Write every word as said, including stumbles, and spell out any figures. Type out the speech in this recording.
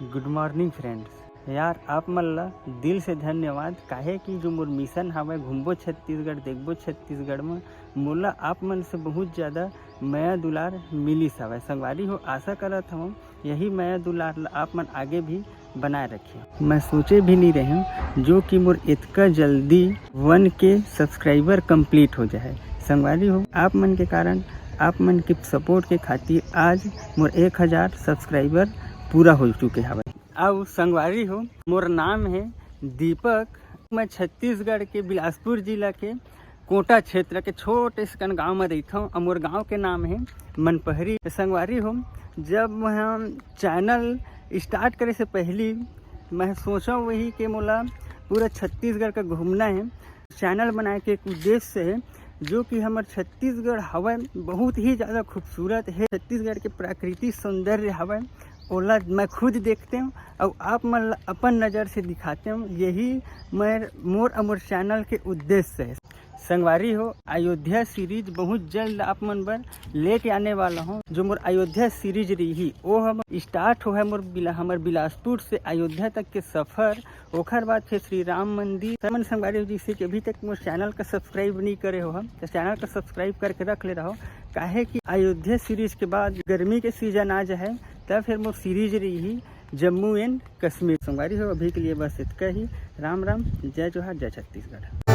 Good morning friends। यार, आप मन ला दिल से धन्यवाद, काहे कि जो मोर मिशन हावय, घूमबो छत्तीसगढ़, देखबो छत्तीसगढ़ म, मोला आप मन से बहुत ज्यादा मया दुलार मिलिस हावय। संगवारी हो, आशा करत हवं यही मया दुलार ला आप मन आगे भी बनाए रखे। मैं सोचे भी नहीं रहे हूँ जो कि मोर इतका जल्दी वन के सब्सक्राइबर कंप्लीट हो जाए। संगवारी हो, आप मन के कारण, आप मन के सपोर्ट के खातिर आज मोर एक हजार सब्सक्राइबर पूरा हो चुके हवय। अब संगवारी हो, मोर नाम है दीपक। मैं छत्तीसगढ़ के बिलासपुर जिला के कोटा क्षेत्र के छोटे से कन गांव में रहिथंव। अउ मोर गांव के नाम है मनपहरी। संगवारी हो, जब हम चैनल स्टार्ट करे से पहली मैं सोचा वही कि मोला पूरा छत्तीसगढ़ का घूमना है। चैनल बनाए के एक उद्देश्य है, जो कि हमर छत्तीसगढ़ हवय, बहुत ही ज़्यादा खूबसूरत है। छत्तीसगढ़ के प्राकृतिक सौंदर्य हवय, ओला मैं खुद देखते हूँ और आप मन ला अपन नज़र से दिखाते हूँ। यही मैं, मोर अउ मोर चैनल के उद्देश्य है। संगवारी हो, अयोध्या सीरीज बहुत जल्द आप मन बर लेके आने वाला हूँ। जो मोर अयोध्या सीरीज रही, वो हम स्टार्ट हो है मोर बिला-, हमर बिलासपुर से अयोध्या तक के सफर। ओखर बाद फिर श्री राम मंदिर। सब मन संगवारी हो, जैसे कि अभी तक मोर चैनल का सब्सक्राइब नहीं करे हो हम, तो चैनल का सब्सक्राइब करके रख ले रहो, काहे कि अयोध्या सीरीज के बाद गर्मी के सीजन आ जाए, तब फिर मोर सीरीज रही जम्मू एंड कश्मीर। संगवारी हो, अभी के लिए बस इतना ही। राम राम, जय जोहार, जय छत्तीसगढ़।